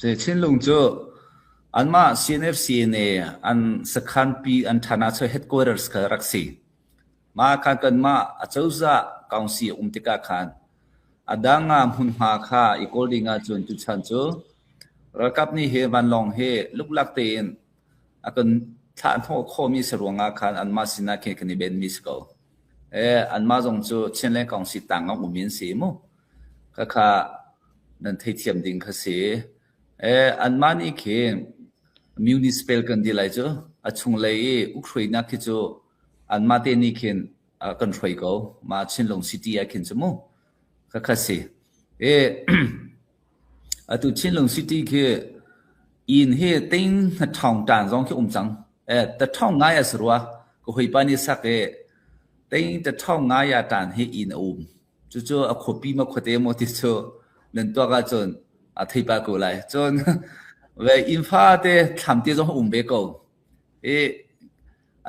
Chinlung cu anmah CNF CNA an sakhanpi an ṭhan ah headquarters kha rak si. Mah kha kanmah acozah council a um tikah khan a dang ah hmunhma kha i kawl ding ahcun tuchan cu ralkap nih hi vanlawng hi luklak tein a kan thlahhnawh khawhmi si ruangah khan anmah sinah khin kan i benmi si ko. Anmah zong cu Chinland Council tang ah um in si mu. Khakha nan theithiam ding kha si. Anmah nih khin municipal kan ti lai cu a chunglei i ukhruainak khi cu anmah te nih khin kan hruai ko. Mah Chinlung City ah khin cu mu. Khakha si. Atu Chinlung City khi inn hi ting ṭhawng ṭan zong khi um cang. Taṭhawng ngai a si rua. Ka hawipa nih sak i ting taṭhawng ngai ah ṭan hi inn a um. Cucu a khuapi maw khuate maw ti cu nan tuak ahcun a thei pah ko lai. Cun ve inn fate thlam te zong a um ve ko. I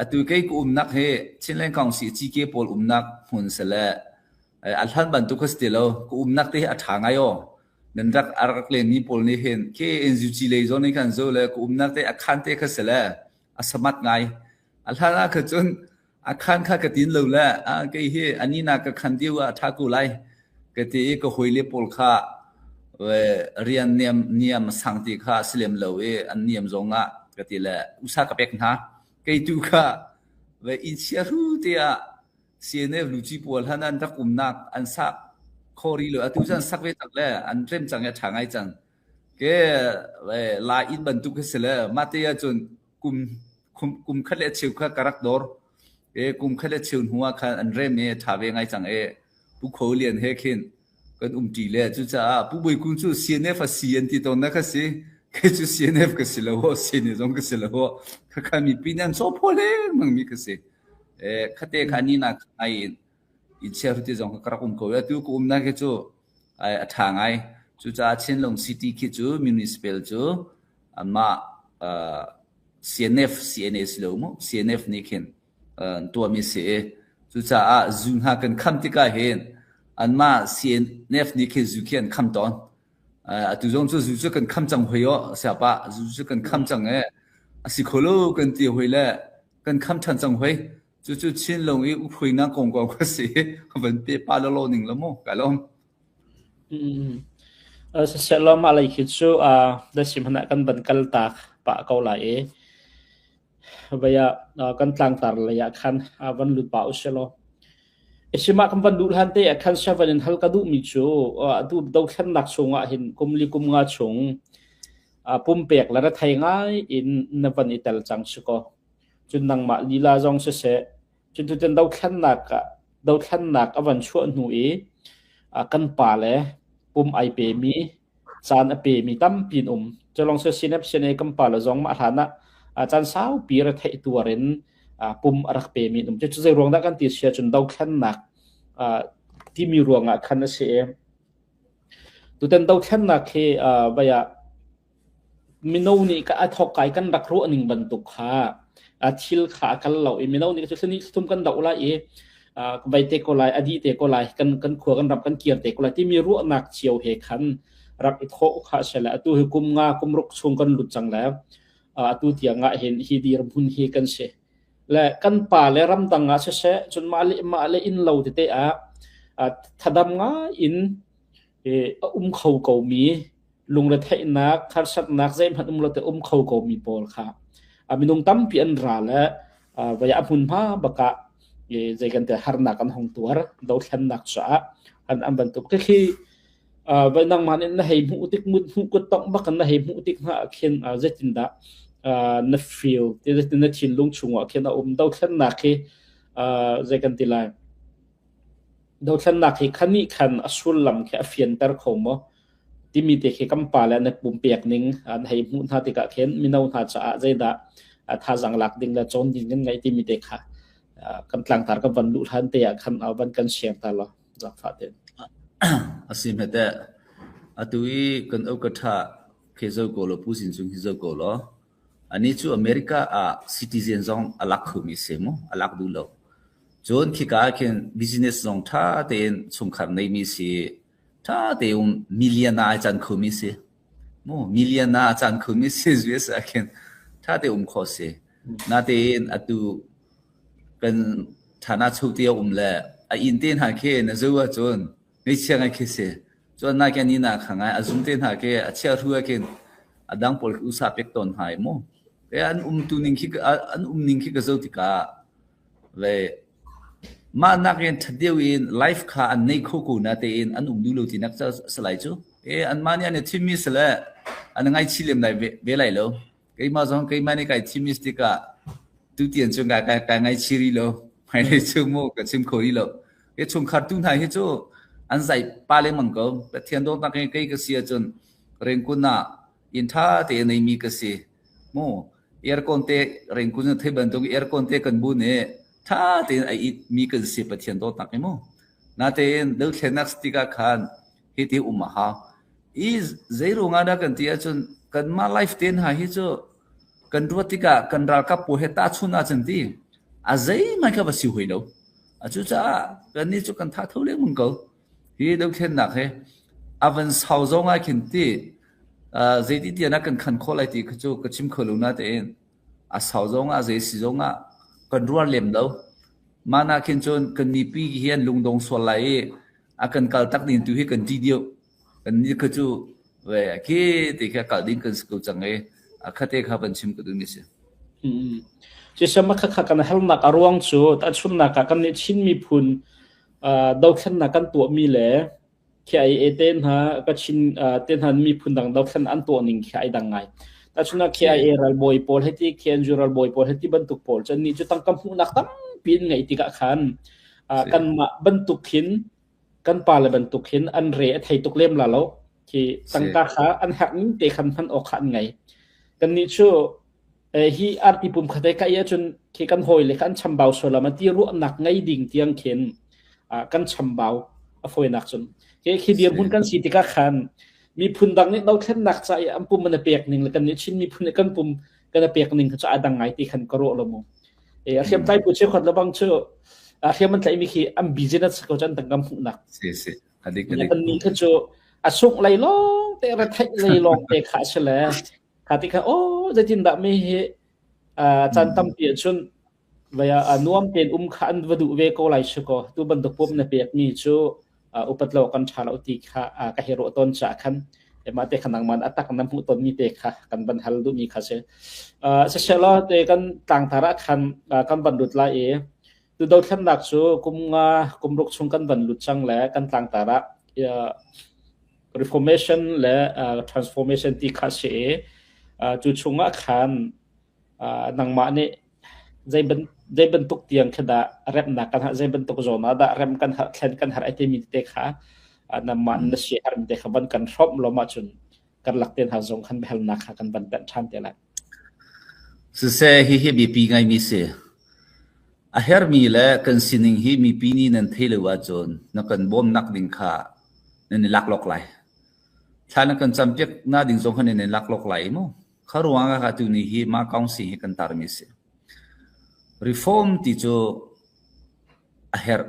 atu kei ka umnak hi Chinland Council CK pawl umnak hmun si le a hlan bantuk kha si ti lo. Ka umnak te hi a ṭha ngai aw. Nan rak a rak lenmi pawl nih hin khi NUG lei zawn in khan zo le ka umnak te a khan te kha si le a samat ngai. A hlan ah kha cun a khan kha ka tin lo le a kei hi ani na ka khan deuh ah a ṭha ko lai ka ti i ka hawile pawl kha rian niam niam sang ti kha si lem lo i an niam zong ah ka ti le usa ka pek hna. Kei tu kha ve inn chia hru te ah CNF luci pawl han an rak umnak an sak kho rih lo. Atu cu an sak ve tak le an rem cang i a ṭha ngai cang. Ke lai inn bantuk khi si le mah te ahcun kum kum khat le cheu kha ka rak dawr. E kum khat le cheu hnu ah khan an rem i a ṭha ve ngai cang e. Pu Kho Lian he khin kan umṭi le cucaah Pu Bawi Kung cu CNF a si an ti tawn na kha si. Kei cu CNF ka si lo, CNA zong ka si lo. Khakha mipi nih an cawphaw lengmang mi ka si. Khate kha ni nak ngai in in chia ti zong ka rak um ko. Atu ka umnak hi cu a ṭha ngai. Cucaah Chinlung City khi cu municipal cu anmah CNF CNA si lo mu CNF nih khin an tuahmi si i cucaah zu hna kan kham tikah hin anmah CNF nih khin zu khi an kham tawn. Atu zong cu zu cu kan kham cang hoi aw siapa zu cu kan kham cang e a si kho lo kan ti hoi le kan kham ṭhan cang hoi. Cucu Chinlung i ukhruainak kongkau ka si. Van pe pa lolo ning la mu ka lawm. Siseh mah lei khi cu na sim hmanh ah kan van kal tak pah ko lai i vei ah kan tlangtar lei ah khan van lut pah usih law. Isimah kan van duh hlan te ah khan seven in hal ka duhmi cu atu dothlennak chungah hin kum li kum nga chung pumpek le rethei ngai in na van i tel cang si kaw. Cun nangmah lila zong siseh, cun tutan dothlennak ah dothlennak a van chuah hnu i kan pa le pum ai pemi caan a pemi tampi an um. Culong si sinep sine kan pa le zong mah hlan ah caan saupi ra theih tuar in pum a rak pemi an um. Cu zei ruang dah kan ti sia cun dothlennak timi ruangah khan a si i tutan dothlennak hi vai ah Mino nih ka a thawk kai kan rak ruah ning bantuk kha thil kha a kal lo i mino nih cu thil thum kan doh lai i vai te ko lai a dih te ko lai kan kan khua kan ram kan kir te ko lai timi ruahnak cio he khan rak i thawh kha a si le atu hi kum nga kum ruk chung kan lut cang le atu tiang ah hin hi dirhmun hi kan si le kan pa le ramdang ah siseh cun mah le mah le inn lo tete ah thadam ngai in a um kho ko mi lungretheihnak, harsatnak zeihmanh um lo te um kho ko mi pawl kha minung tampi an ra le vai a hmunhma bakah zei kan te harnak an hong tuar dothlennak caah an an bantuk te khi vai nangmah nih na hei hmuh tik mut hmuh kut tong bak na hei hmuh tik hna khin zeitindah na feel te zeitin na thinlung chungah khin a um dothlennak hi zei kan ti lai dothlennak hi khani khan a sullam khi a fianter kho maw Timi te khi kan pale an i pumpek ning an hei hmuh hna tikah khin mino hna caah zeidah thazaang lak ding le cawn ding kan ngeih timi te kha kan tlangtar kan van luh hlan te ah khan van kan share ta law zaangfah tein. A si hmete atu i kan okatha khi zo ko law Pu Sin Cung hi zo ko law ani cu America ah citizen zong a lak khomi si mu a lak duh lo cun khika ah khin business zong ṭha tein chungkhar neimi si Ṭha tein million ah ai can khomi si. Mu million ah a caan khumi si US ah khin tha te um kho si. Natein atu kan thana cho te um le a inn te hna khi na zo ahcun ngeichia ngai khi si. Cun nai ke ni na kha ngai a zum te hna khi a chia hru ah khin a dang pawl khi usa pek tawn hna i mu. Ke an um tu ning khi an um ning khi ka zo tikah ve mah nakin ṭhat deuh in life kha an nei kho ko natein an um duh lo tinak ca si lai cu. E anmah nih an i thimmi si le an i ngaichih lem lai ve, ve lai lo. Keimah zong keimah nih kai thimmi si tikah tutian cu kai, kai, kai ngaichih rih lo. Hmailei cu mu ka chim kho rih lo. Ke chungkhar tu hna hi cu an zai pa lengmang ko. Pathian dawtnak in kei ka si ahcun rengkun ah inn ṭha tein neimi ka si. Mu aircon te rengkun in thei bantuk aircon te kan bun i ṭha tein a it mi kan si Pathian dawtnak hi mu. Natein dothlennak tikah khan hiti um a hau. I zeiruang ah dah kan ti ahcun kanmah life te hna hi cu kan ruat tikah kan ralkap pawl he tahchun ahcun ti a zeihmanh kha va si hoi lo. Cucaah kannih cu kan tha tho lengmang ko. Hi dothlennak hi a van sau zong ah khin ti zeiti tian ah kan khan khawh lai ti kha cu ka chim kho lo natein a sau zong ah zei si zong ah kan ruar lem lo. Mah nak khin cun kan mipi hi an lungdong sual lai i a kan kal tak ding tu hi kan ṭih deuh. Kan nih kha cu ve khi ti kha kal ding kan si ko cang i a khate kha van chim ka duhmi si. Sisem kha kha kan halnak a ruang cu tahchunnak ah kan nih Chin miphun dothlennak kan tuahmi le KIA te hna Kachin te hna miphun dang dothlen an tuah ning khi ai dang ngai. Tahchunnak KIA ralbawi pawl heti KNU ralbawi pawl heti bantuk pawl cun nih cu tangka hmuhnak tampi in ngeih tikah khan kanmah bantuk hin kan pale bantuk hin an re a thei tuk lem la lo. Khi tangka kha an herh ning te khan hman awk kha an ngei. Kannih cu hi arti pum khat ka i ahcun khi kan hawi le kha an chambau sual ma ti ruahnak ngei ding tiang khin kan chambau a fawinak cun khi khi dirhmun kan si tikah khan miphun dang nih dothlennak ca i an pum an pek ning le kan nih Chin miphun nih kan pum kan pek ning cu a dang ngai ti khan ka ruah lo mu e a hriamtlai pu cheukhat lebang cu a hriam an tlaih mi khi an business ko chan tangkam hmuhnak si si adik adik kan ni kha cu a sungh lei lawng te retheih lei lawng te kha si le Kha ti kha aw zeitindah mi hi caan tampi ahcun vaya nuam tein um kha an va duh ve ko lai si kaw tu bantuk pum na pek mi cu upat lo kan ṭha lo ti kha ka hei ruah tawn caah khan mah te kha nangmah a tak na hmuh tawn mi te kha kan van hal duh mi kha si. Siselaw te kan tlangtar ah khan kan van lut lai i tu dothlennak cu kum nga kum ruk chung kan van lut cang le kan tlangtar ah reformation le transformation ti kha si i cu chungah khan nangmah nih zei zei bantuk tiang khi dah remnak kan har zei bantuk zawn ah dah rem kan har thlen kan har ai timi te kha nangmah na si har te kha van kan hrawmh lo ma cun karlak ten ha zong khan biahalnak kha kan van pet ṭhan te lai. Siseh hihi biapi ngaimi si. A hermi le kan sining hi mipi nih nan theih lo ahcun na kan bawmnak ding kha nan i laklawk lai. Thla na kan campiak na ding zong kha nan i laklawk lai mu. Kha ruang ah tu ni hi mah council hi kan tarmi si. Reform ti cu a herh.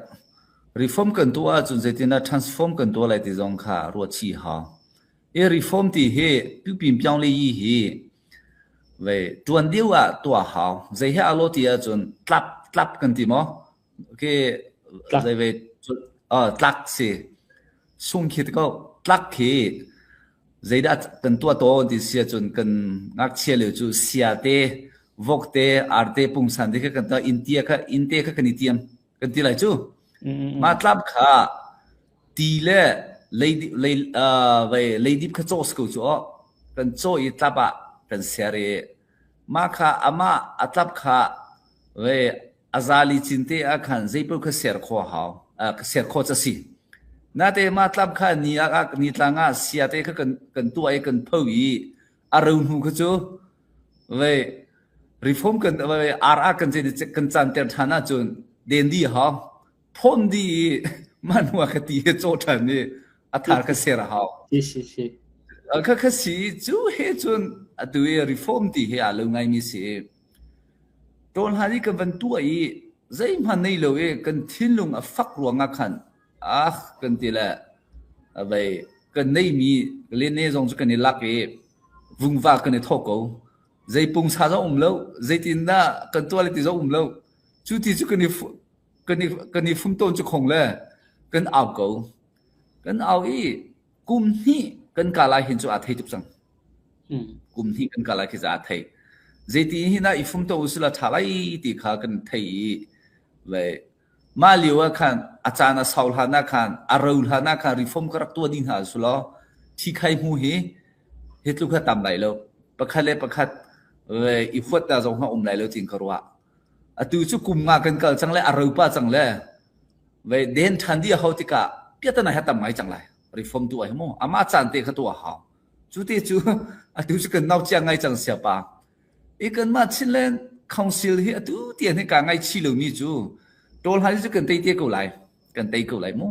Reform kan tuah ahcun zeitindah transform kan tuah lai ti zong kha ruah chih hau. I reform ti hi pipin piang le yi hi ve tuan deuh ah tuah hau. Zei he alo ti ahcun tlap tlap kan ti maw? Okay, zei ve tlak si. Sung khi ko tlak khi zeidah kan tuah tawn ti si ahcun kan ngakchia lio cu sia te, vok te, ar te, pungsan te kha kan tuah inn tia kha inn te kha kan i tiam kan ti lai cu. Mah tlap kha ti le leidip kha cawh si ko cu aw. Kan cawh i tlap ah kan ser i mah kha amah a tlap kha ve a zali cin te ah khan zeipaoh kha ser khawh a hau ser khawh ca si. Nate mah tlap kha ni ah ni tlang ah sia te kha kan kan tuah i kan pho i a ro hnu kha cu ve reform kan ve RR kan kan canter ṭhan ahcun den dih hau. Phon dih i mah hnu ah ka ti he cawh ṭhan i a thar ka ser a hau. Si si si. Kha kha si cu he cun atu i reform ti he aa lo ngaimi si. Ṭawl hlan i kan van tuah i zeihmanh nei lo i kan thinlung a fak ruangah khan ah kan ti le vei kan neimi lene zong cu kan i lak i. Vungva kan i thawk ko. Zei pungsa zong um lo, zeitindah kan tuah lai ti zong um lo. Cu ti cu kan i kan i kan i fumtawn cu khong le kan au ko. Kan au i kum hnih kan ka lai hin cu aa thei tuk cang. Kum hnih kan ka lai khi aa thei. Zeiti hin ah i fumto usila ṭha lai ti kha kan thei i le mah lio ah khan a caan a sau hlan ah khan a ro hlan ah khan reform ka rak tuah ding hna sulaw thi khai hmu hi hi tluk kha tam lai lo. Pakhat le pakhat i huat ta zong ha um lai lo tin ka ruah. Atu cu kum nga kan kal cang le a ro pa cang le ve den ṭhan dih a hau tikah piatana he tam ngai cang lai. Reform tuah hi mu amah caan te kha tuah hau. Cu te cu atu cu kan nau cia ngai cang siapa. I kanmah Chinland Council hi atu tiang hi kaa ngaihchih lomi cu Tawl Hlai cu kan tei te ko lai. Kan tei ko lai mu.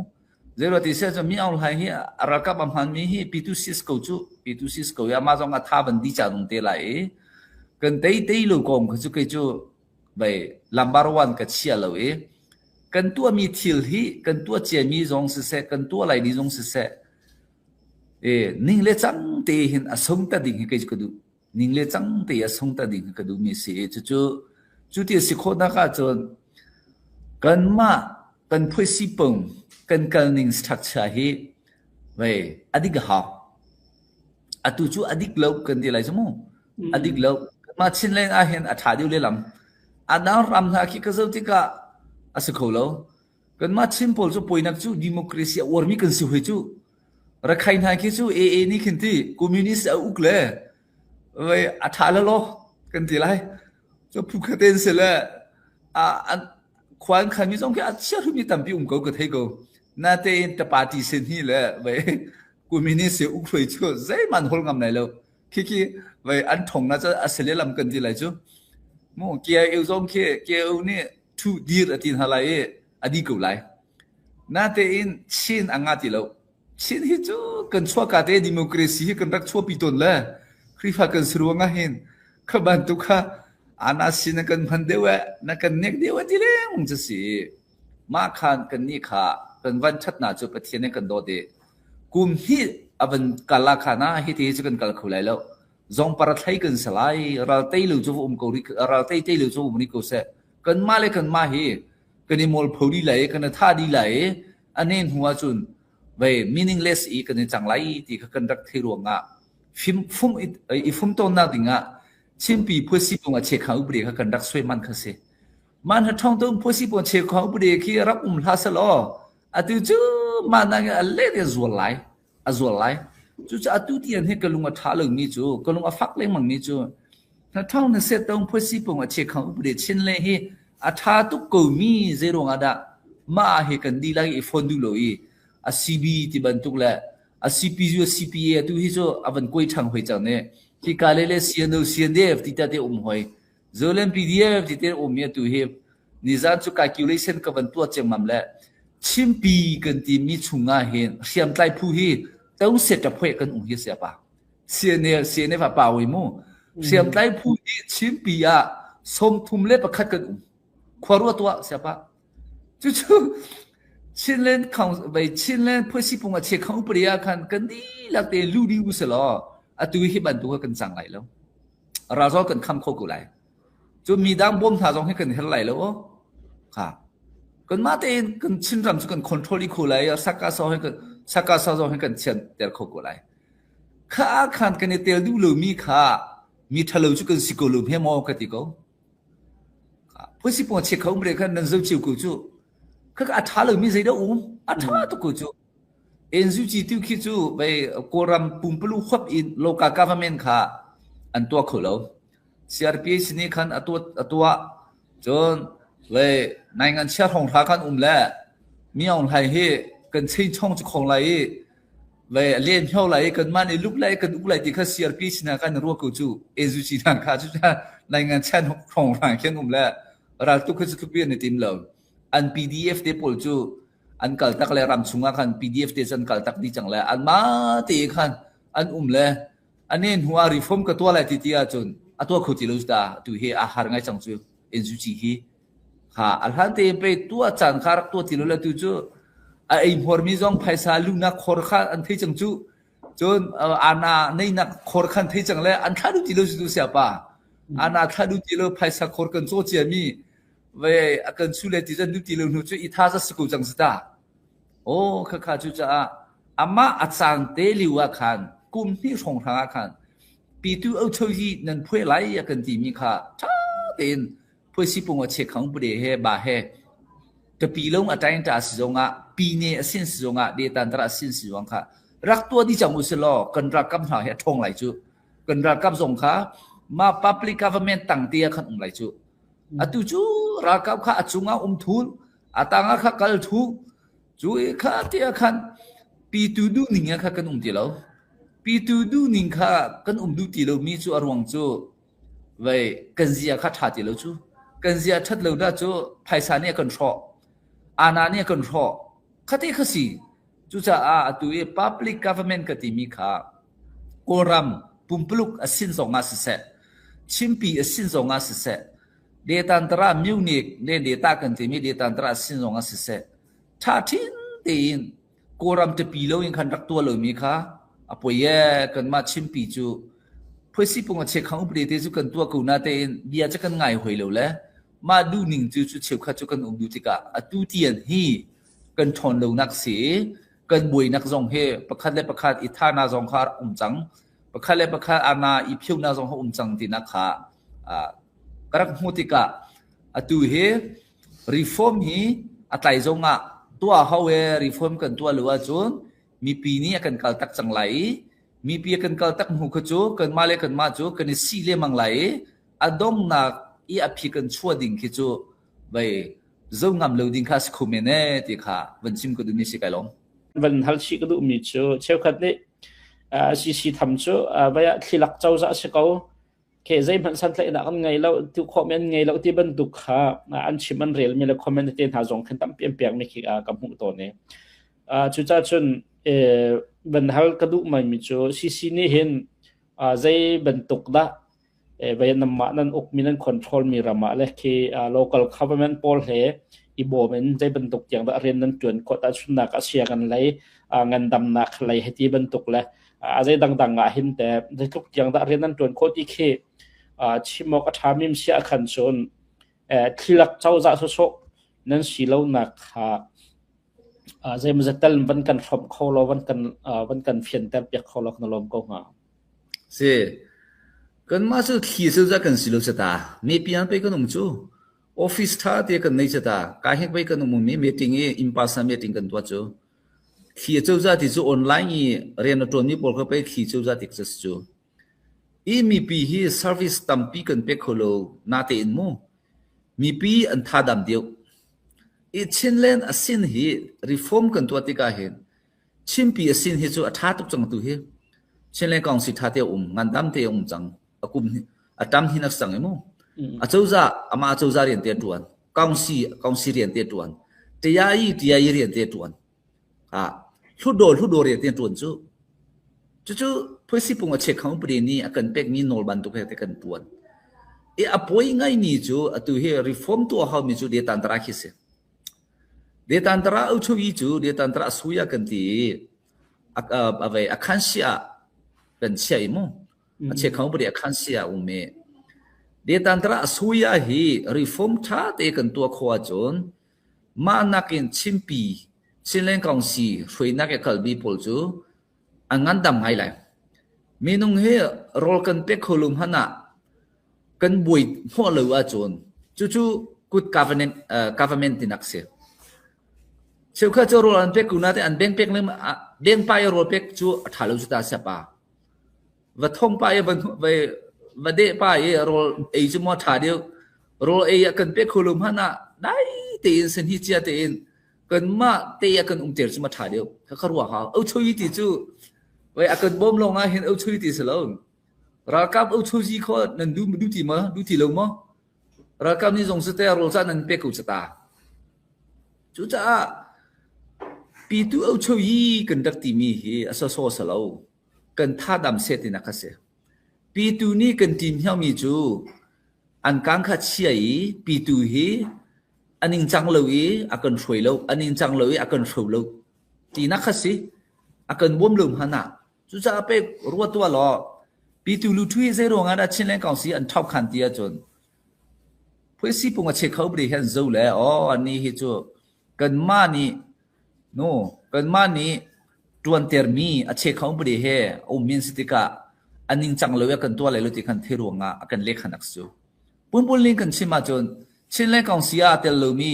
Zeiruah ti siah cun Mi Aung Hlaing hi a ralkap a hmanmi hi P2C ko cu P2C ko i amah zong a tha van di ca nung te lai i kan tei tei lo kong kha cu kei cu vei lambar one ka chia lo i kan tuahmi thil hi kan tuah ciami zong siseh kan tuah lai ni zong siseh e ning le cang te hin a sung ta ding hi kei cu ka duh. Ning le cang te a sung ta ding hi ka duhmi si i cucu cu ti a si khawhnak ahcun kanmah kan phuaisipung kan kalning structure hi vei a dik a hau. Atu cu a dik lo kan ti lai cu mu. A dik lo. Kanmah Chinland ahhin a ṭha deuh lehlam. A dang ram hna khi ka zoh tikah a si kho lo. Kanmah Chin pawl cu poinak cu democracy a uarmi kan si hoi cu. Rakhine hna khi cu AA nih khin ti communist a uk le vei a ṭha la law kan ti lai. Cu phu khat in si le a an khua an khanmi zong khi a chia hrumi tampi um ko ka thei ko. Natein ta party sin hi le vei communist he uk hruai cu zeihmanh hol ngam lai lo. Khi khi vei an thong na cu a si lehlam kan ti lai cu. Mu KIO zong khi KIO nih thu dir a ti hna lai i a di ko lai. Natein Chin a nga ti lo. Chin hi cu kan chuahka te democracy hi kan rak chuahpi tawn le Khrihfa kan si ruang ah hin kha bantuk kha ana sin na kan hman deuh eh na kan nek deuh eh ti lengmang cu si. Mah khan kan nih kha kan van ṭhatnak cu Pathian nih kan dawt i kum hnih a van kal ah khan ah hiti hi cu kan kal kho lai lo. Zong para thlei kan si lai ral tei lo cu va um ko rih ral tei tei lo cu um rih ko seh. Kanmah le kanmah hi kan i mualpho dih lai i kan i thah dih lai i a ne hnu ahcun vei meaningless i kan i cang lai ti kha kan rak thei ruangah fim fum i fum tawnnak dingah Chinpi phuasi pung a chekha upade kha kan rak suai man kha si. Man ha thong tung phuasi pung chekha upade khi rak um hlah selaw atu cu mah nang a le de zual lai. a zual lai. Cucaah atu tiang hi ka lung a ṭha lomi cu, ka lung a fak lengmangmi cu, na ṭhawng na set tong phuasi pung a che khang upade chin le hi a ṭha tuk komi zeiruang ah dah mah hi kan dihlak i phone duh lo i a CB ti bantuk le a CPU a CPA tu hi cu a van kuai ṭhang hoi cang ne hi ka le le CNO CNDF ti ta te um hoi Zolen PDF ti te um mi atu hi nizan cu calculation ka van tuah ciammam le Chimpi kan timi chungah hin hriamtlai phu hi to set a phoe kan um hi sia pa CNA CNF a pa wi mu hriamtlai phu hi Chimpi ah 31 kan um khua ruah tuah sia pa cucu Chinland Council vai Chinland phuasi pung a che khang upria khan kan dihlak te lu di u selaw atu hi bantuk kan cang lai lo Ralzaw kan kham kho ko lai. Cun mi dang bawm hna zong hi kan herh lai lo. Kha. Kanmah tein kan Chinram cu kan control i kho lai. Saka so hi kan saka so zong hi kan thian ter kho ko lai. Kha khan kan i tel duh lomi kha mi ṭhalo cu kan si ko lo he maw ka ti ko. Phusi pong che kho mre khan nan zo chiu ko cu. Kha a ṭha lomi zeidah um? A ṭha tuk ko cu. NUG tu khi cu vei Kawlram pumpulu huap in local government kha an tuah kho lo. CRPH nih khan a tuah a tuah. Cun vei naingan chia hrawng hra khan um le Mi Aung Hlaing hi kan cheinchong cu khong lai i vei a len hio lai i kanmah nih lup lai kan uk lai ti kha CRPH hna khan ruah ko cu NUG hna kha cu naingan chia hrawng hra khin um le raltuk kha cu tlupi an i tim lo. An PDF te pawl cu an kaltak le ram chungah khan PDF te cu an kaltak dih cang le anmah te khan an um le ane hnu ah reform ka tuah lai ti ti ahcun a tuah kho ti lo ta tu hi a har ngai cang cu NUG hi kha a hlan te pe tuah caan kha rak tuah ti lo le tu cu a ei hmor mi zong phaisa lunak khor kha an thei cang cu. Cun ana neinak khor khan thei cang le an thlah duh ti lo cu tu sia pa. Ana thlah duh ti lo phaisa khor kan caw cia mi ve a kan chu le ti zan duh ti lo hnu cu i tha za si ko cang si ta. Aw khakha cucaah amah a caan te lio ah khan kum hnih hrawnghrang ah khan pitu ochozi nan phuai lai a kan timi kha ṭha tein phuaisipung a chekhang pade he ba he tapi lung a tain ta si zongah pine a sin si zongah detantara a sin si zong kha rak tuah dih cang u si law kan ralkap hna hi a ṭhawng lai cu kan ralkap zong kha ma public government tang te ah khan um lai cu atu cu ralkap kha a cungah um thul a tangah kha kal thu cu i kha ti ah khan pitu duh ning ah kha kan um ti lo pitu duh ning kha kan um duh ti lo mi cu a ruang cu vei kan zia kha ṭha ti lo cu kan zia ṭhat lo dah cu phaisa nih a kan hrawh ana nih a kan hrawh khate kha si cucaah atu i public government ka timi kha Kawlram pumpuluk a sin zong ah siseh Chinpi a sin zong ah siseh Detantara Munich le data kan timi detantara sin zong ah siseh ṭha ṭhin tein Kawlram tipi lo in khan rak tuah lomi kha a poi ee kanmah Chinpi cu phuaisipung a chekhang upade te cu kan tuah ko na tein bia cu kan ngai hoi lo le mah duhning cu cu cheukhat cu kan um duh tikah atu tian hi kan ṭhawn lonak si kan buainak zong hi pakhat le pakhat i thana zong kha um cang pakhat le pakhat ana i phionak zong kha um cang tinak kha ka rak hmuh tikah atu hi reform hi a tlai zong ah tuah hau e reform kan tuah lo ahcun mipi nih a kan kal tak cang lai i mipi a kan kal tak hnu kha cu kanmah le kanmah cu kan i si lemang lai i a donghnak i a phi kan chuah ding khi cu vei zo ngam lo ding kha si kho men e ti kha van chim ka duhmi si kai lawm. Van hal chih ka duhmi cu cheukhat nih CC tham cu vai ah thlilak cozah si ko ke zeihmanh santlaihnak an ngei lo tu khawh mi an ngei lo ti bantuk kha an chim an rel mi le comment te hna zong khan tampi an pek mi khi ka hmuh tawn i cucaah cun van hal ka duh mai mi cu CC nih hin zei bantuk dah Vietnam ah nan ukmi nan control mi ram ah le khi local government pawl he i bawm in zei bantuk tiang dah rian nan ṭuan khawh tahchunhnak ah sia kan lei ngandamnak lei hiti bantuk le a zei dangdang ah hin te zeitluk tiang dah rian nan ṭuan khawh ti khi chim awk a ṭha mi sia khan cun thlilak cozah sawsawh nan si lonak kha zeimawzat tal van kan hrawmh kho law van kan van kan fianter piak kho law kan lawm ko hnga. Si. Kanmah cu thli cozah kan si lo ta. Mepian pei kan um cu. Office tha te kan nei ta. Ka hek pei kan um mi meeting i in person meeting kan tuah cu. Thli cozah ti cu online i rian a tuan mi pawl kha pei thli cozah ti ka cu. I mipi hi service tampi kan pek kho lo na tein mu. Mipi an tha dam deuh. I Chinland a sin hi reform kan tuah tikah hin Chinpi a sin hi cu a ṭha tuk cang tu hi. Chinland Council ṭha te a um, ngandam te a um cang. A kum a tam hin a cang i mu. A cozah amah a cozah rian te a ṭuan. Council council rian te a ṭuan. TII TII rian te a ṭuan. Ah hlutdaw hlutdaw rian te a ṭuan cu. Cucu phuisipung a chekhang upadi nih a kan pekmi nawl bantuk he te kan ṭuan. I a poi ngaimi cu atu hi reform tuah haumi cu detantara khi si. Detantara uchuyi cu detantara suya kan ti i a vei a khan sia kan chia i mu. A chekhang upadi a khan sia um i detantara suya hi reform ṭha te kan tuah khawh ahcun mah nakin Chinpi Chinland Council hruainak i kalmi pawl cu an ngandam ngai lai. Minung hi rawl kan pek kho lo hmanh ah kan buai hnawh lo ahcun cucu good government, uh, government tinak si. Cheukhat cu rawl an pek ko nain an beng pek le beng pa i rawl pek cu a ṭha lo cu ta siapa. Va thong pa i va va deh pa i rawl ei cu maw ṭha deuh. Rawl ei ah kan pek kho lo hmanh ah dai tein sanhi cia tein kanmah te ah kan umter cu ma ṭha deuh. Kha kha ruah hau. Ochui ti cu wei a kan bawm lawng ah hin ochui ti si lo. Ralkap ochuzi kho nan du du ti ma du ti lo maw? Ralkap nih zong site rawl ca nan pek ko ca Cucaah pitu ochoyi kan rak timi hi a soso sa lo. Kan thadam seh tinak kha si. Pitu nih kan tim hiomi cu an kang kha chia i pitu hi a ningcang lo i a kan hruai lo, a ningcang lo i a kan hro lo tinak kha si. A kan bawm lo hmanh ah. Cucaah pek ruat tuah law Pitu Luthu hi zei ruangah dah Chinland Council an ṭhauh khan ti ahcun Phuisi pung a che kho bri hi an zo le aw annih hi cu kanmah nih nu kanmah nih ṭuantermi a che kho bri he a ummi an si tikah a ningcang lo i a kan tuah lai lo ti khan thei ruangah a kan lehkhan ak su. Punpun kan chim ahcun Chinland Council ah tel lomi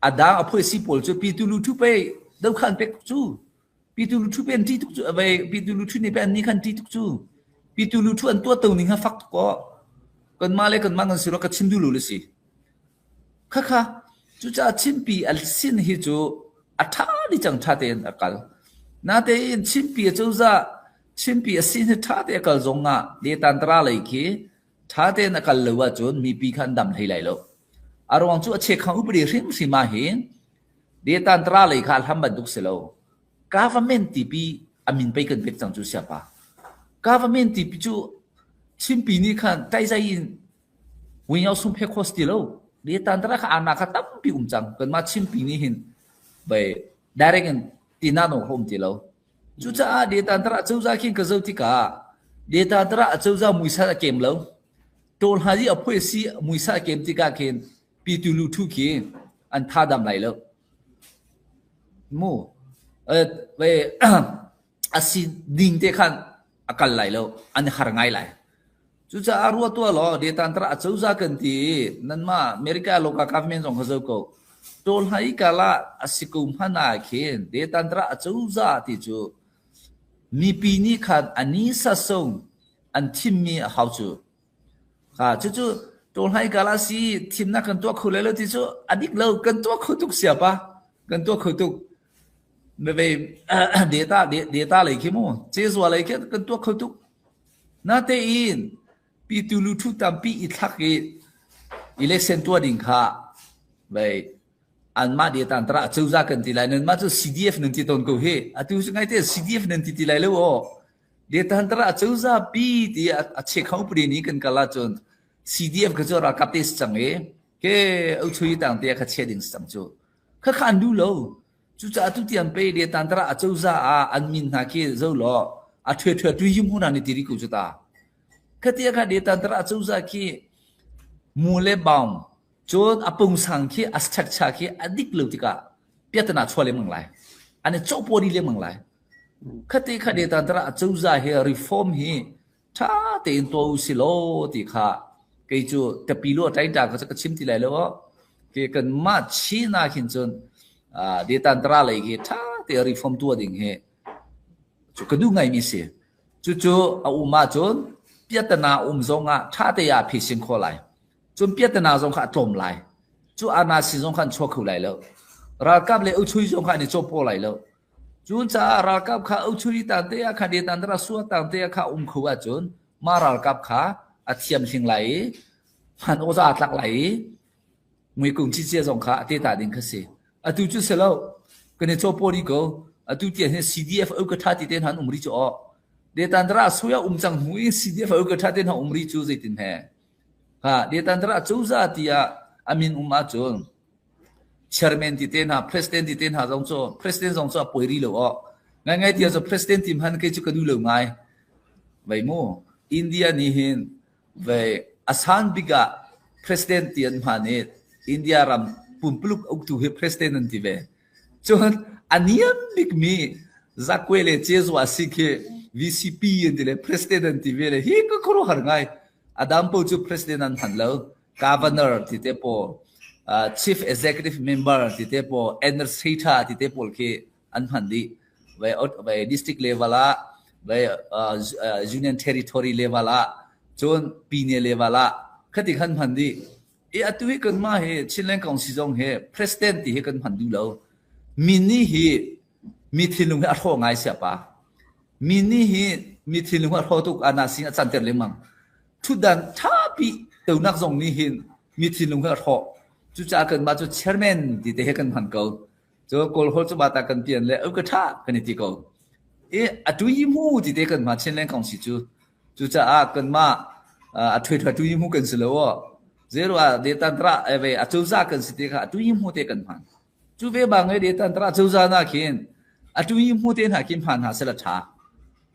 a dang a phuaisi pawl cu Pitu Luthu pei dokhan pek cu Pitu Luthu pe an ṭih tuk cu avei Pitu Luthu nih pe an nih khan ṭih tuk cu Pitu Luthu an tuah to ning kha fak tuk aw kanmah le kanmah kan si rua ka chim duh lo le si khakha cucaah Chinpi a sin hi cu a ṭha ni cang ṭha tein a kal natein Chinpi a cozah Chinpi a sin hi ṭha te a kal zong ah Detantara lei khi ṭha tein a kal lo ahcun mipi kha an dam hlei lai lo. A ruang cu a chekhang upadi hrimhrim ah hin Detantra lei kha a hlam bantuk si lo. Government tipi a min pei kan pek cang cu siapa. Government tipi cu Chinpi nih khan taizai in Wingyaw sum phe khos ti lo. Detantra kha ana kha tampi um cang. Kanmah Chinpi nih hin bai direct in tina no kha um ti lo. Cucaah Detantra cozah khin ka zoh tikah Detantra cozah muisal a kem lo. Tawl hna i a phuai si muisal a kem tikah khin pitu lu thu khi an tha dam lai lo. Mu a si ding te khan a kal lai lo. An har ngai lai. Cucaah ruah tuah law Detantra acozah kan ti i nanmah America local government zong kha zoh ko. Tawl hna i kala a si ko hmanh ah khin Detantra acozah ti cu mipi nih khan a ni sasong an thimmi a hau cu. Kha cucu tawl hna i kala si thimnak kan tuah kho lai lo ti cu a dik lo kan tuah kho tuk siapa kan tuah kho tuk. Meve data data lei khi mu cezua lei khi kan tuah kho tuk. Natein pitu luthu tampi i thlak i election tuah ding kha vei anmah detan tara cozah kan ti lai nanmah cu CDF nan ti tawn ko hi atu cu ngai te CDF nan ti ti lai lo aw detan tara cozah pi ti a chekhong puri ni kan kal ahcun CDF ka cu ralkap te si cang i ke au chui tang te kha che ding si cang cu kha kha an duh lo Cucaah tutiang pei Detantara acozah ah an min hna khi zo law a ṭhue ṭhue tui him huna ni tiri ko cu ta. Khatia kha Detantara acozah khi mu le baung cun a pungsang khi a structure khi a dik lo tikah piatana chua lengmang lai. An i cawhpawri lengmang lai. Khati kha Detantara acozah hi reform hi ṭha tein tuah u si law ti kha kei cu tapi lu ṭai ṭa ka chim ti lai lo ke kanmah Chin ah khin cun detantara lei khi ṭha te reform tuah ding hi cu ka duh ngaimi si. Cucu a um ahcun piatana um zong ah ṭha te ah phisin khawh lai. Cun piatana zong kha a tlawm lai. Cu ana si zong kha an chuak kho lai lo. Ralkap le uchui zong kha an i cawpaw lai lo. Cucaah ralkap kha uchuri tangte ah kha detantara sua tangte ah kha um kho ahcun mah ralkap kha a thiamhling lai i hman awza aa tlak lai i muikung cicia zong kha a te ta ding kha si. Atu cu si lo. Kan i cawpaw rih ko. Atu tiang hin CDF au ka tha ti te hna an um rih cu aw. Detantara suya um cang hnu i CDF au ka tha te hna um rih cu zeitin he. Ha detantara cozah tiah a min um ahcun Chairman ti te hna, president ti te hna zong cu president zong cu a poi rih lo aw. Ngaingai ti ahcun president ti hmanh kei cu ka duh lo ngai. Vei mu, India nih hin vei a san bik ah president ti an hman i India ram pumpuluk uktu hi president an ti ve. Cun a niam bikmi Zakwe le Cezua si khi VCP an ti le president an ti ve le hi ka khuaruahhar ngai. A dam po cu president an hman lo. Governor ti te pawl, Chief Executive Member ti te pawl, Administrator ti te pawl khi an hman dih. Vai, vai district level ah, vai union territory level ah, cun pine level ah, khati khan hman dih. I atu hi kanmah hi Chinland Council zong hi president ti hi kan hman duh lo. Min nih hi mi thinlung hi a hrawh ngai siapa. Mi nih hi mi thinlung a hrawh tuk ana sing a canter lengmang. Thutdan ṭhapi tonak zong nih hin mi thinlung hi a hrawh. Cucaah kanmah cu chairman ti te he kan hman ko. Cu Kawl holh cu bata kan pian le au ka ṭha kan i ti ko. I a tui mu ti te kan hma Chinland Council cu. Cucaah kanmah a ṭhui ṭha tui mu kan si lo aw. Zero ah detantra eve a cozah kan si te kha a tui mu te kan hman. Cu ve bang i detantra cozah na khin a tui mu te hna khi hman hna sela ṭha.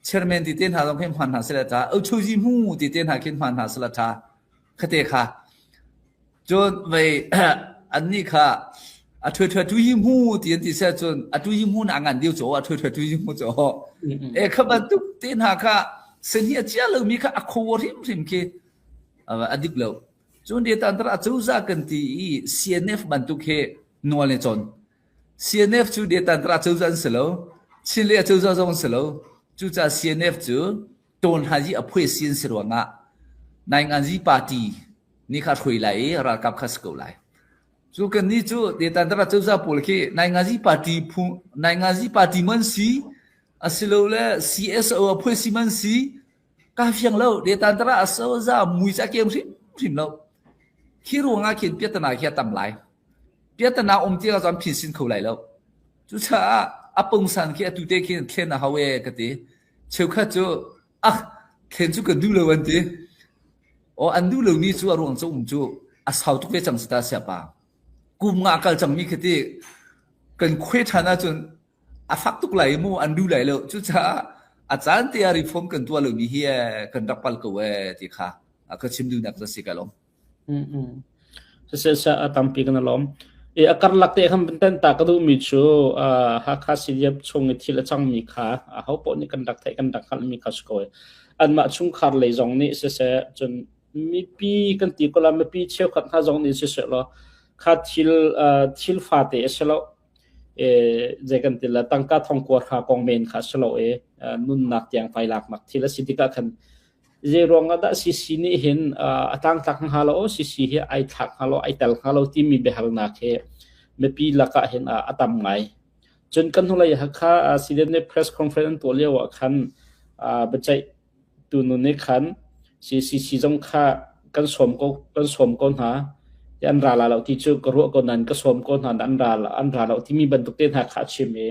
Chairman ti te hna zong khi hman hna seh la tha. Ochozi mu ti te hna khin hman hna seh la tha. Khate kha. Cun vei annih kha a thue thue tu yi mu ti an ti seh cun a tu yi mu na ngan diu cho a thue thue tu yi mu cho. E kha bantuk te hna kha sen hi a chia lo mi kha a kho hrim hrim khi a dik lo. Cun de tan tar a cozah kan ti i CNF bantuk he nual ne chon. CNF cu de tan tar a cozah an si lo. Chin le a cozah zong an si lo. Cucaah CNF cu tawn haji a phuai si an si ruangah Nainganzi party nih kha hruai lai i ralkap kha si ko lai. Cu kan nih cu Detantara cozah pawl khi Nainganzi party phu Nainganzi party man si asilole CSO a phuai si man si ka fiang lo Detantara asoza mui cha kem hrim hrim lo. Khi ruangah khin piatana khi a tam lai. Piatana um ti ah cun phin sin kho lai lo. Cucaah a pungsan khi atu te khin thlen a hau e ka ti. Cheukhat cu ah thlen cu kan duh lo an ti. Aw an duh lomi cu a ruang cu um cu a sau tuk ve cang si ta siapa. Kum nga kal cangmi khi ti kan khuai ṭhan ahcun a fak tuk lai mu an duh lai lo. Cucaah a caan te ah reform kan tuah lomi hi kan rak pal ko ee ti kha ka chim duhnak cu a si ka lawm. Siseh a tampi kan i lawm. I a karlak te khan van tan ta ka duhmi cu Hakha CDF chung i thil a cangmi kha aho paoh nih kan rak theih kan rak hngalhmi kha si ko. Anmah chungkhar lei zong nih siseh cun mipi kan ti ko la mipi cheukhat hna zong nih siseh law kha thil thil fate a si lo. Zei kan ti la tangka thongkua kha kong men kha si lo i nunnak tiang fai laknak thil a si tikah khan Zeiruang ah dah CC nih hin a tlangtlak hnga lo, CC hi ai thlak hnga lo, ai tel hnga lo timi biahalnak hi mipi lakah hin a tam ngai. Cun kan hnulei Hakha CDF nih press conference an tuah lio ah khan biaceih tu nu nih khan CCC zong kha kan sawm ko kan sawm ko hna ti an ra la lo ti cu ka ruah ko nain ka sawm ko hna an ra an ra lo timi bantuk te hna kha a chim i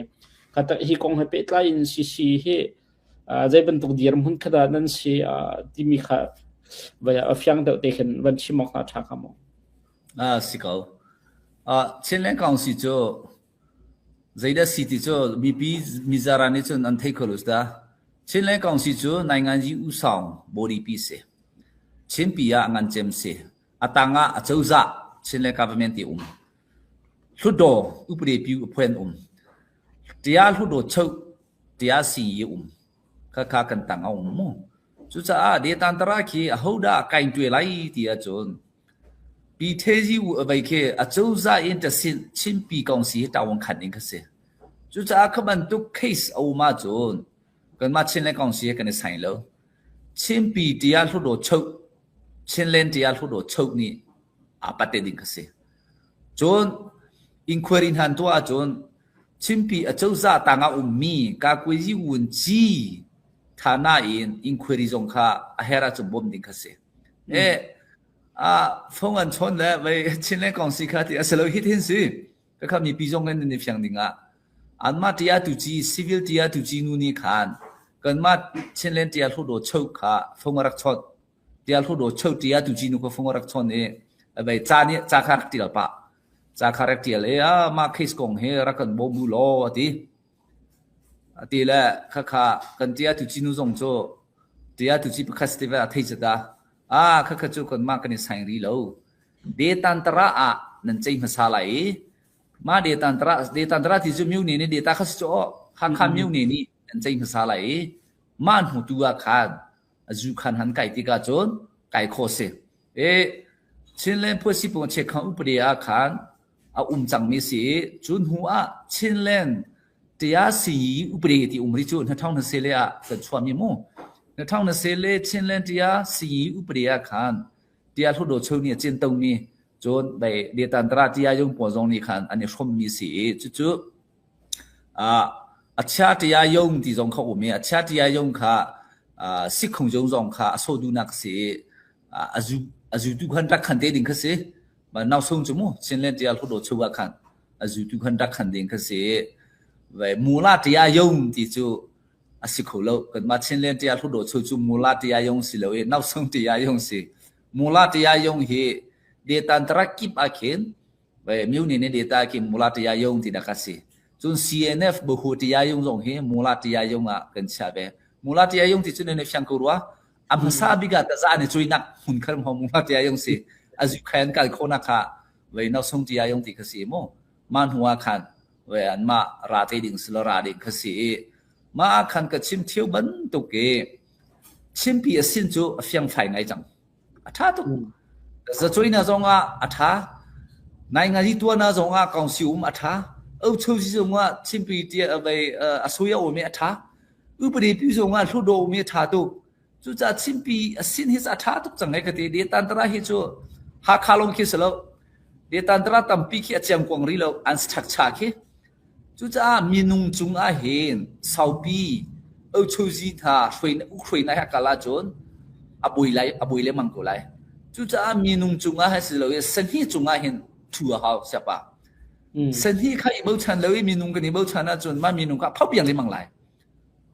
hi kong he pehtlai in CC hi Zei bantuk dirhmun kha dah nan si timi kha a fiang deuh te khin van chim awk hna ṭha hnga maw? Si ko. Chinland Council cu zeidah si ti cu mipi mizaran nih cun an thei kho lo dah. Chinland Council cu Nainganzi Usaung body pi si. Chinpi ah ngan cem si. A tang ah acozah Chinland government ti um. Hlutdaw upade pi upuen um. Tia hlutdaw chau tiah sii i um khakha kan tang a um mu. Cucaah detantara khi ahodah kain ṭue lai ti ahcun Pi Thezi u avei khi acozah in tasin Chinpi kong si hi tawang khan ding kha si. Cucaah kha bantuk case a um ahcun kanmah Chinland kong si hi kan i sai lo. Chinpi tiah hluttaw choh Chinland tiah hluttaw choh nih aa pat te ding kha si. Cun inquiry hna an tuah ahcun Chinpi acozah tang ah ummi Kakuazi Wunci thana in inquiry zong kha a herh ahcun bawmh ding kha si. E a phone an chawn le vei Chinland Council kha ti a si lo hit hin si. Ka kha mipi zong in nan i fiang ding ah anmah tia tu ci civil tia tu ci nu nih khan kanmah Chinland tia hluttaw cheu kha phone a rak chawnh. Tia hluttaw cheu tia tu ci nu kha phone a rak chawn i vei ca nih ca kha rak tial pah. Ca kha rak ṭial i ah mah case kong hi rak kan bawm u law a ti. A ti le khakha kan ṭia tu cinu zong cu ṭia tu ci pakhat si a thei cat ah ah khakha cu kanmah kan i saing rih lo. Detantara ah nan ceih hmasa lai i mah detantara detantara ti cu myone nih deta kha si cu aw Hakha myone nih nan ceih hmasa lai i mah hnu tu ah khan a zu khan han kai tikah cun kai khawh si. E Chinland Phuasipung Chekhang upade ah khan a um cangmi si i cu hnu ah Chinland tia si upade ti um ri cu na thong na sele ah kan chuahmi mu. Na thong na sele Chinland tia si upade ah khan tia hludo cheu ni a cin tomi cun bei detantara tia yung pawl zong nih khan an i hrommi si i cucu a chia tia yung ti zong kha um i a chia tia yung kha sikhung zong zong kha a so duhnak si i a zutu khan rak khan te ding kha si. Nau sung cu mu Chinland tia hluttaw chung ah khan a zutu khan rak khan ding kha si. Vai mula tia yong ti cu a si kho lo. Kanmah Chinland tia hluttaw chung cu mula tia yong si lo i nau sung tia yong si. Mula tia yong hi detantara kip ah khin vai myone ne data khi mula tia yong ti dak a si. Cun CNF buhu tia yong zong hi mula tia yong ah kan chiah ve. Mula tia yung ti cu ne fiang ko rua. A hmasa bik ah taza an i cuinak hmun kha mo mula tia yung si. A zu khan kal kho na kha vei no sung tia yung ti kha si mu. Ma hnu ah khan ve an ma ra te ding si lo ra ding kha si i ma khan ka chim thiu bantuk i chimpi a sin cu a fiang fai ngai cang. A ṭha tuk. Zacuai na zong ah a ṭha. Nainganzi tuah na zong ah kongsi um a ṭha. Ochozi zong ah chimpi tia vei a sui a um i a ṭha. Upadi pi zong ah hludo um i a ṭha tuk. Cucaah chimpi a sin hi a ṭha tuk cang ai ka ti. Detantara hi cu Hakha lawng khi si lo. Detantara tampi khi a ciangkuang rih lo. An ṭhakcha khi. Cucaah minung cung ahhin saupi ochozi hna ukhruainak he a kal ahcun a buai lai, a buai lengmang ko lai. Cucaah minung cungah hin si lo i sahni cungah hin thu a hau siapa. Sahni kha i bochan lo i minung kan i bochan ahcun mah minung kha a pho piang lengmang lai.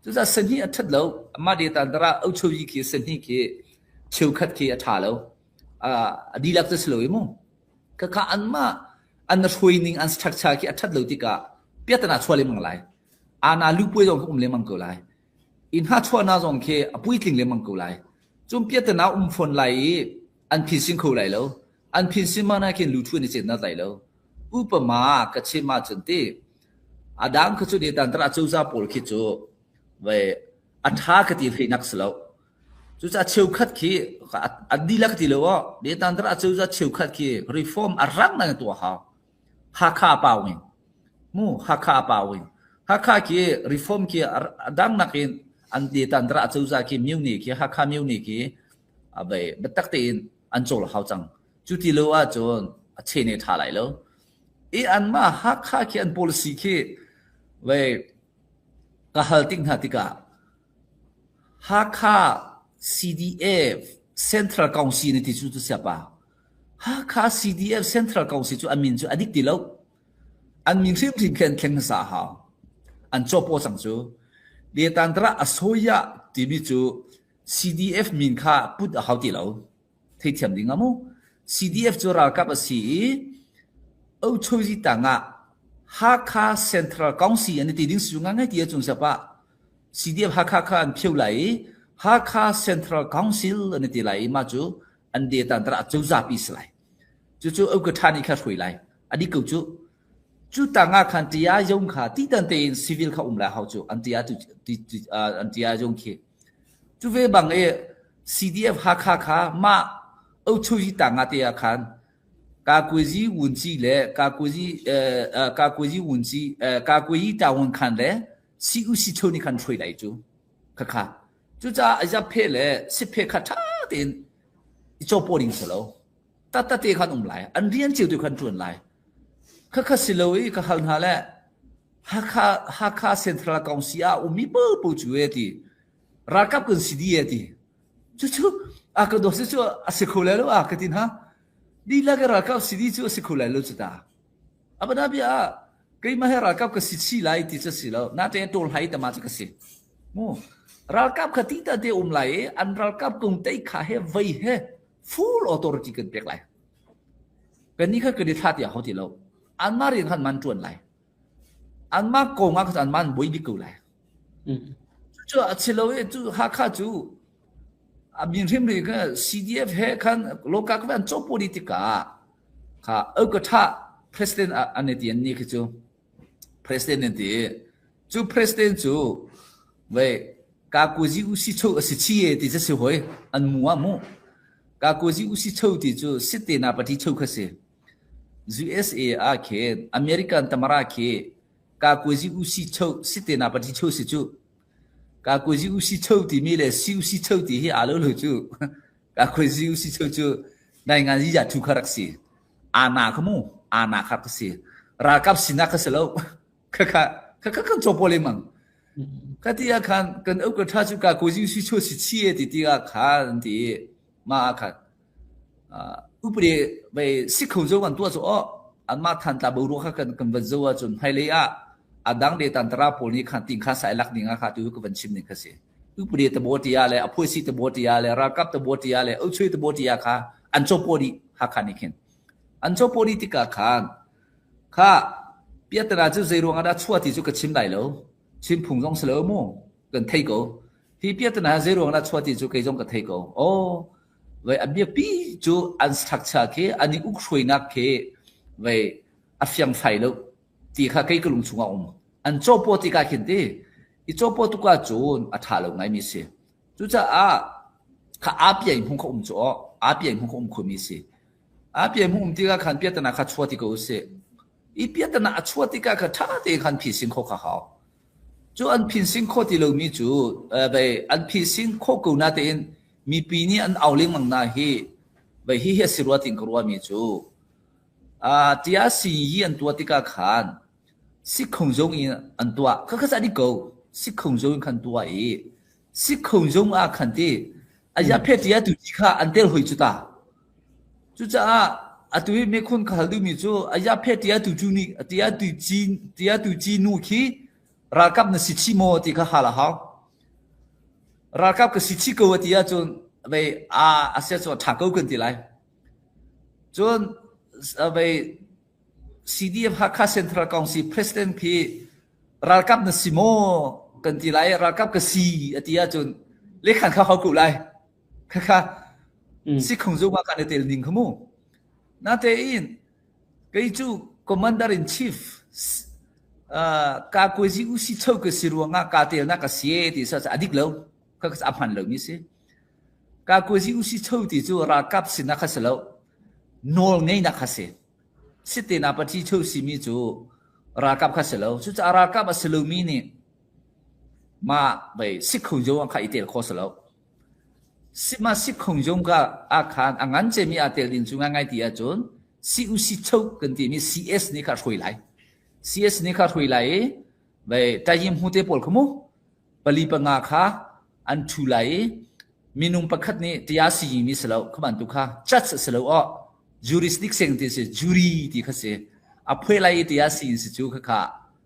Cucaah sahni a ṭhat lo. Mah data dara ochozi khi sahni khi cheukhat khi a ṭha lo. A dihlak cu si lo i mu. Khakha anmah an hruai ning an structure khi a ṭhat lo tikah piatana chuah lengmang lai. Ana lupuai zong um lengmang ko lai. Inn ha chuahna zong khi a puitling lengmang ko lai. Cun piatana um fawn lai i an phinsin kho lai lo. An phinsin ma na khin luthu an i cetnak lai lo. Upama ka chim ahcun ti a dang kha cu ni tan tara cozah pawl khi cu vai a ṭha ka ti hleinak si lo. Cucaah cheukhat khi an dihlak ti lo aw. Vietnam ram cozah cheukhat khi reform a rang ngai tuah hau. Hakha a pau in. Mu Hakha a pau in. Hakha khi reform khi a dang nakin an Vietnam ram cozah khi myo khi Hakha myo khi a bei biatak tein an cawl hau cang. Cu ti lo ahcun a che ne ṭha lai lo. I anmah Hakha khi an policy khi vei ka hal tik hna tikah Hakha CDF Central Council na ti cu tu siapa. Hakha CDF Central Council cu a min cu a dik ti lo. An min hrimhrim khi an thleng hmasa a hau. An cawpaw cang cu. Detantra Asoya timi cu CDF min kha put a hau ti lo. Theithiam ding a mu. CDF cu ralkap a si i Ochozi tangah Hakha Central Council an i ti ding si cu ngai ti ahcun siapa CDF Hakha kha an phio lai i Hakha Central Council an i ti lai i mah cu an detan tara cozah pi si lai. Cucu Okatha nih kha hruai lai. A dik ko cu. Cu tangah khan tia yong kha ti tan tein civil kha um lai hau cu an tia an tia yong khi. Cu ve bang i CDF Hakha kha mah Ochozi tangah te ah khan Kakuzi Wunci le Kakuzi Kakuzi Wunci Kakuyi Tawun khan le CUC cho nih khan hruai lai cu. Khakha. Cucaah zaphe le siphe kha ṭha tein i cawpaw ding si lo. Tatate khan um lai. An rian cio tu khan ṭuan lai. Khakha si lo i ka hal hna le Hakha Hakha Central Council ah ummi popo cu e ti. Ralkap kan si di e ti. Cucu a ka dawt cu a si kho lai lo a ka tin ha. Dihlak ralkap si di cu a si kho lai lo cu ta. Abana bia ah keimah he ralkap ka si chih lai ti cu si lo. Natein ṭawl hai tama cu ka si. Mu ralkap kha ti ta te um lai i an ralkap kung tei kha he vei he full authority kan pek lai. Kan ni kha kan i thla ti hau ti lo. Anmah rian khan man ṭuan lai. Anmah kong ah khan man boi bik ko lai. Cu a si lo i cu Hakha cu a min hrimhrim kha CDF he khan local ka an cawh politic ah kha Okatha president an ti an ni khi cu president an ti cu president cu vei kakuzi usi cho a si chi e ti si hoi an mu ah mu kakuzi usi cho ti cu site na pati cho kha si USA ah khin American tamara khi kakuzi usi cho site na pati cho si cu Kakuzi usi cho timi le si usi cho ti hi aa lo lo cu. Kakuzi usi cho cu naingan yi thu kha rak si. Ana kha mu, ana kha ka si. Ralkap sinak kha si lo. Kha kha kha kha kan copo lengmang. Ka ti ah khan kan au ka tha cu kakuzi usi cho si chi e ti ti ah khan ti ma ah khan upade vei sikho zo kan tuah cu aw anmah Thantla boruak kha kan kan van zo ahcun hmailei ah a dang de tantara pawl nih khan ting kha sai lak ding ah kha tu ka van chim ning kha si upade tabo tia le aphuasi tabo tia le ralkap tabo tia le ochui tabo tia kha an chopo dih Hakha nih khin an chopo dih tikah khan kha piatana cu zei ruang ah dah chuah ti cu ka chim lai lo chim phung zong si lo mu kan thei ko. Hi piahtana zeiruang dah chuah ti cu kei zong ka thei ko. Aw, vei a biapi cu an structure khi an i ukhruainak khi vei a fiangfai lo ti kha kei ka lung chungah um. An cawpaw tikah khin ti i cawpaw tuk ahcun a ṭha lo ngaimi si. Cucaah kha aa piai hmung kha um cu aw, aa piai hmung kha um khomi si. Aa piai hmung um tikah khan piahtana kha chuah ti ko usih. I piahtana a chuah tikah kha ṭha tein khan phisin khawh kha hau. Cu an phisin khawh ti lomi cu vei an phisin khawh ko natein mipi nih an au lengmang na hi vei hihi a si rua tiin ka ruahmi cu tiah sii an tuah tikah khan sikhong zung in an tuah. Khakha ca dik ko. Sikhong zung in khan tuah i sikhong zung ah khan ti a phe tia tu ti kha an tel hoi cu ta. Cucaah atu hi mekhun ka hal duhmi cu a ya phe tia tu cu ni tia tu ci tia tu ci nu khi ralkap na si chi maw ti kha hal a hau. Ralkap ka si chi ko a ti ahcun vei a a sia cu a ṭha ko kan ti lai. Cun vei CDF Hakha Central Council President khi ralkap na si maw kan ti lai ralkap ka si a ti ahcun lekhan kha hau ko lai. Khakha sikhung zung ah kan i tel ning kha mu. Natein kei cu commander in chief ka kuazi usi cho ka si ruangah ka telnak ka si ti sa a dik lo. Kha a hman lo mi si. Ka kuazi usi cho ti cu ralkap sinak kha si lo. Nawl ngeinak kha si. Sitena pathi cho simi cu ralkap kha si lo. Cucaah ralkap a si lomi nih mah bei sikhung zung kha i tel kho si lo. Mah sikhung zung ka ah khan a ngan cemi aa tel ding cu ngaingai ti ahcun CUC cho kan timi CS nih kha hruai lai. CS nih kha hruai lai i bei tayim hu te pawl kha mu pali panga kha an ṭhu lai i minung pakhat nih tia siyimi si lo kha bantuk kha judge si lo aw jurisdiction ti si jury ti kha si a phuai lai i tia si si cu kha kha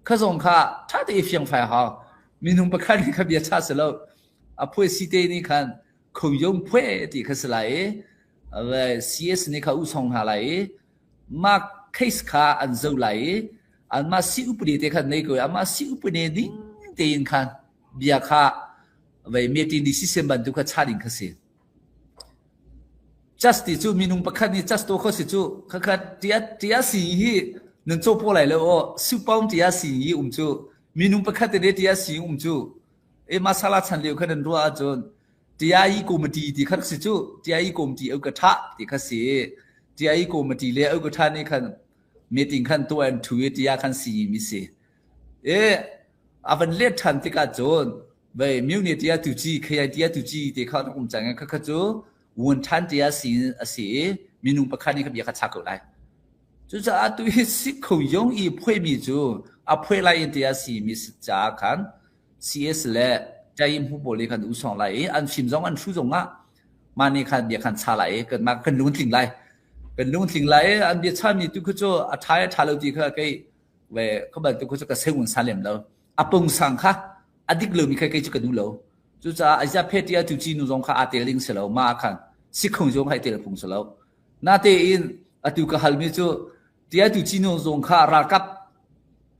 kha zong kha ṭha te i fiang fai hau minung pakhat nih kha bia ṭha si lo a phuai si te nih khan khoyong phuai ti kha si lai i CS nih kha u song hna lai i mah case kha an zoh lai i anmah si upadi te khan nei ko i amah si upadi ding tein khan bia kha vei meeting decision bantuk kha cha ding kha si. Just ti cu minung pakhat nih just to kho si cu khakha tia tia si hi nan cho po lai lo o supong tia si hi um cu minung pakhat te tia si um cu e masala chan lio khan an ruah ahcun TIE committee ti kha si cu TIE committee au ka tha ti kha si TIE committee le au ka tha nih khan meeting khan tuah an thu i tia khan si mi si e a van let ṭhan tikah cun vei mune tia tu ci khai tia tu ci te kha rak um cang kha kha cu wun ṭhan tia si a si i minung pakhat nih kha bia kha chak ko lai. Cucaah tu hi sik kho yong i phuai mi cu a phuai lai in tia si mi caah khan CS le Taim hu pawl nih khan u song lai i an fim zong an hru zong ah mah nih khan bia khan cha lai i kan mah kan lung tling lai kan lung tling lai i an bia cha mi tu khu cu a ṭha a ṭha lo ti kha kei ve kha bantuk cu ka seung sa lem lo a pungsang kha a dik lomi kha kei cu ka duh lo cucaah Asia phetia tu chi nu zong kha aa tel ding si lo ma khan sikhung zong hai tel phung si lo natein atu ka halmi cu tia tu chi nu zong kha ralkap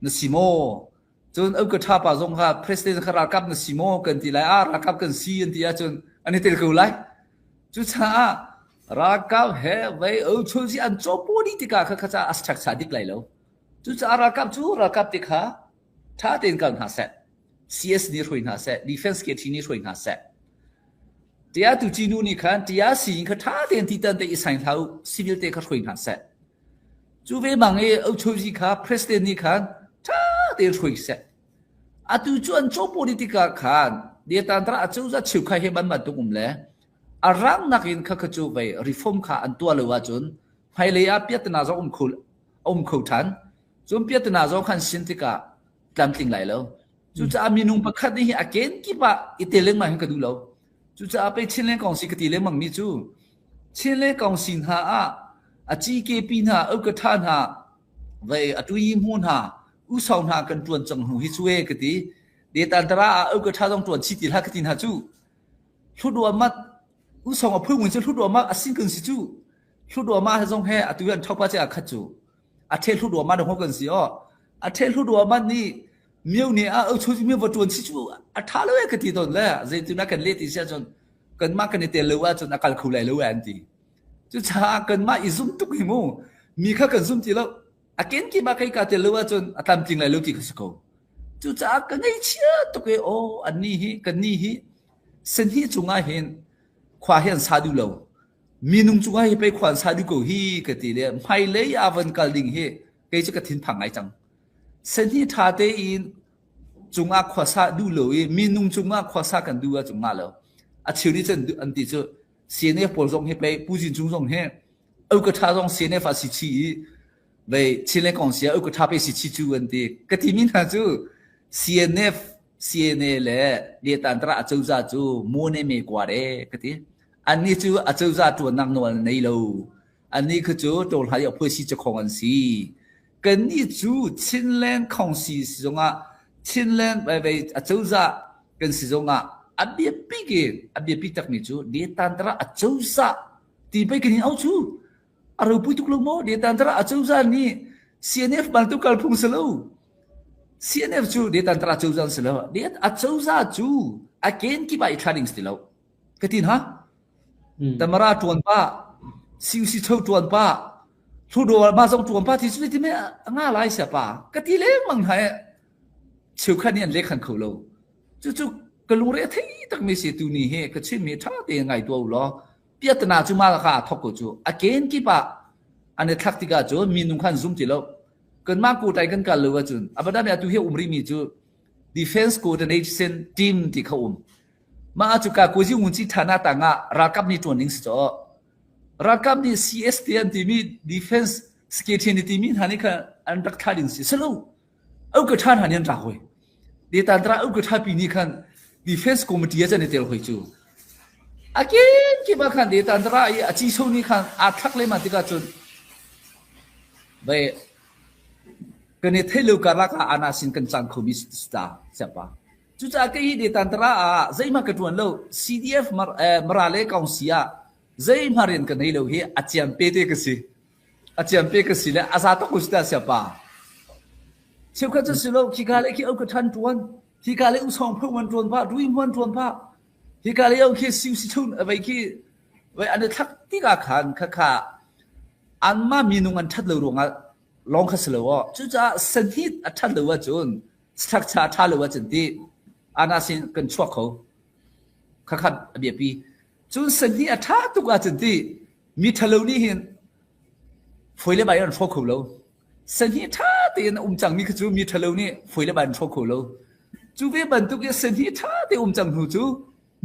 na si maw cun au ka tha pa zong kha president kha ralkap na si maw kan ti lai a ralkap kan si an ti ahcun an i tel ko lai cucaah ralkap he vei au chul si an cawpaw dih tikah kha kha ca a structure dik lai lo Cucaah ralkap cu ralkap te kha ṭha tein kal hna seh. CS nih hruai hna seh, defense KT nih hruai hna seh. Tia tu ci nu nih khan tia siing kha ṭha tein titan te i saing hlah u, civil te kha hruai hna seh. Cu ve bang i Ochozi kha president nih khan ṭha tein hruai seh. Atu cu an caw politik ah khan detantra acozah cheukhat he ban bantuk um le a rangnak in kha kha cu vei reform kha an tuah lo ahcun hmailei ah piatana zong um kho a um kho ṭhan. Cun piatana zong khan sin tikah tlamtling lai lo. Cucaah minung pakhat nih hi a kenkip ah i tel lengmang hin ka duh lo. Cucaah pei Chinland Kongsi ka ti lengmang mi cu Chinland Kongsi hna ah a GKP hna, Okatha hna, vei a tui hmu hna, usau hna kan ṭuan cang hnu hi cu e ka ti. Detantara ah Okatha zong ṭuan chi ti hlah ka ti hna cu. Hluduamat usong a phui mun cu hluduamat a sin kan si cu. Hluduama he zong he atu an thopa che a khat cu. A the hluduama dong kan si o. A the hluduama nih Mio nih a au chu mi va tuan si cu a tha lo e ka ti tawn le zeitin kan leh ti sia cun kanmah kan i tel lo ahcun a kal kho lai lo an ti. Cucaah kanmah i zum tuk hi mu mi kha kan zum ti lo a kenkip ah kei ka tel lo ahcun a tlamtling lai lo ti kha si ko. Cucaah ka ngaihchia tuk e aw anni hi kanni hi senhi cungah hin khua hi an sa duh lo. Minung cungah hi pei khua an sa duh ko hi ka ti le hmailei ah van kal ding hi kei cu ka thinphang ngai cang. Senhi ṭha tein cungah khuasa duh lo i minung cungah khuasa kan duh ahcun ngah lo. A cheu nih cun an ti cu CNF pawl zong hi pei Pu Zin Cung zong hi Auka zong CNF ah si chi i vei Chinland kong si ah Auka pe si chi cu an ti. Ka timi hna cu CNF CNA le Letantra acozah cu mone me kwa re ka ti. Annih cu acozah ṭuannak nawl an nei lo. Annih khu cu ṭawlhai a phuai si cakhong an si. Kannih cu Chinland Khongsi si zongah Chinland acozah kan si zongah a biapi ke a biapi takmi cu Detantara acozah ti pei kan in au cu a ropui tuk lo maw Detantara acozah nih CNF bantuk kalphung si lo CNF cu Detantara acozah si lo Det acozah cu a kenkip ah i thla ding si lo ka tin ha Tamara ṭuan pa CUC cho ṭuan pa Hludo mah zong ṭuan pa ti cu ti me nga lai sia pa ka ti lengmang hna e cheukhat nih an lekhan kho lo cucu ka lungre a thei takmi si tu ni hi ka chimmi ṭha tein ngai tuah u law piatana cu mah ka thok ko cu a ken kip ah an i thlak tikah cun minung khan zum ti lo kanmah kutai kan kal lo ahcun abadami atu hi um rihmi cu defense coordination team ti kha um mah cu ka kuzi ngun chi thana tangah ralkap nih ṭuan ding si caw Ralkap nih CST an timi defense security timi hna nih khan an rak thlah ding si silo. Au ka tha hna nih an rak hoi. Detantra au ka tha pi nih khan defense committee a can i tel hoi cu. A kin kip ah khan detantra i a ci so nih khan aa thlak lehmah tikah cun ve kan i theih lo karlak ah ana sin kan cang khomi sta siapa. Cucaah kei hi detantra ah zeihmah ka ṭuan lo. CDF Mara le Kaungsi ah zeihmah rian ka nei lo hi a ciampe te ka si. A ciampe ka si le a za tuk ko si ta siapa. Cheukhat cu si lo khika le khi au ka ṭhan ṭuan. Hika le usong phung an ṭuan pah, rui hmuan ṭuan pah. Hika le au khi siu si chun vei khi vei an i thlak tikah khan khakha anmah minung an ṭhat lo ruangah lawng kha si lo aw. Cucaah sahnih a ṭhat lo ahcun structure a ṭha lo ahcun ti ana sin kan chuak kho khakhat a biapi cun sahnih a ṭha tuk ahcun ti mi ṭhalo nih hin foi le bai an hrawk kho lo sahnih ṭha tein a um cangmi kha cu mi ṭhalo nih foi le bai an hrawk kho lo cu ve bantuk in sahnih ṭha te um cang hnu cu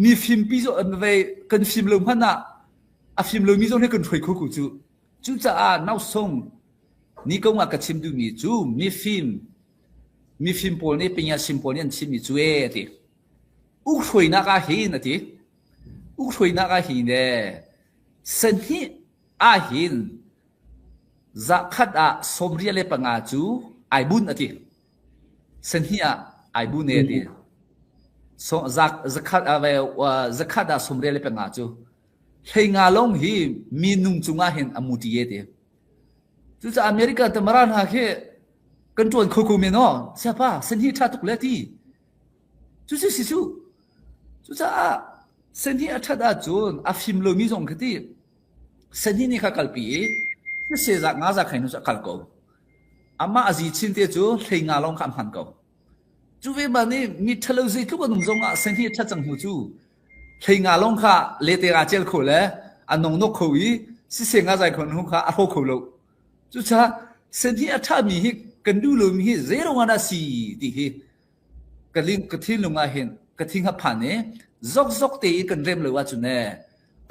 mi fimpi ve kan fim lo hmanh ah a fim lomi zong nih kan hruai kho ko cu cucaah nausung ni kong ah ka chim duhmi cu mifim Mifim pawl nih pinyasim pawl nih an chimmi cu ee a ti. Ukhruainak ah hin a ti. Ukhruainak ah hin ee sahnih ah hin zakhat ah 95 cu ai bun a ti. Sahnih ah ai bun ee a ti. So, zakhat zakhat ah 95 cu hleinga lawng hi minung cungah hin a muti e ti. Cucaah America tamara hna khi kan ṭuan kho ko men aw siapa senhi ṭha tuk le ti cucu si cu cucaah senhi a ṭhat ahcun a fim lomi zong kha ti senhi nih kha kalpi i sisezak nga za khainu cu a kal ko amah a zi chin te cu hlei nga lawng kha a hman ko cu ve ma nih mi ṭhalo zeitluk an um zong ah senhi a ṭhat cang hnu cu hlei nga lawng kha lete a cel kho le a nongnok kho i sise nga zai kho hnu kha a hro kho lo Cucaah senhi a ṭhami hi kan duh lomi hi zeiruang ah dah si ti hi ka ling ka thinlung ah hin ka thing a phan i zokzok te i kan rem lo ahcun ee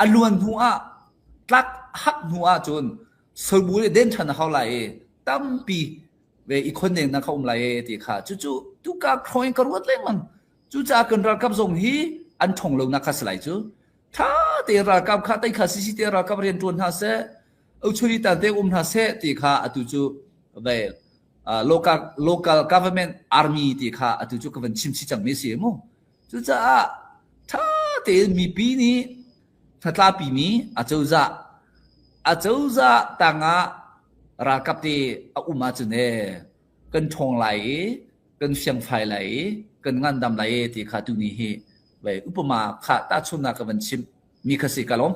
a luan hnu ah tlak hak hnu ahcun sobu le den ṭhan a hau lai i tampi ve i khonnengnak kha um lai e ti kha cucu tuka khroin ka ruat lengmang cucaah kan ralkap zong hi an ṭhong lonak kha si lai cu ṭha tein ralkap kha tei kha sisi te ralkap rian ṭuan hna seh Uchuri tan te um hna seh ti kha atu cu ve local local government army ti kha atu cu ka van chim chih cangmi si mu. Cucaah tha tein mipi nih hnatlapimi mi acozah acozah tangah ralkap te a um ahcun e kan ṭhawng lai i. Kan fiangfai lai i kan ngandam lai e ti kha tuni hi vai upama kha tahchunnak ka van chim mi kha si ka lawm.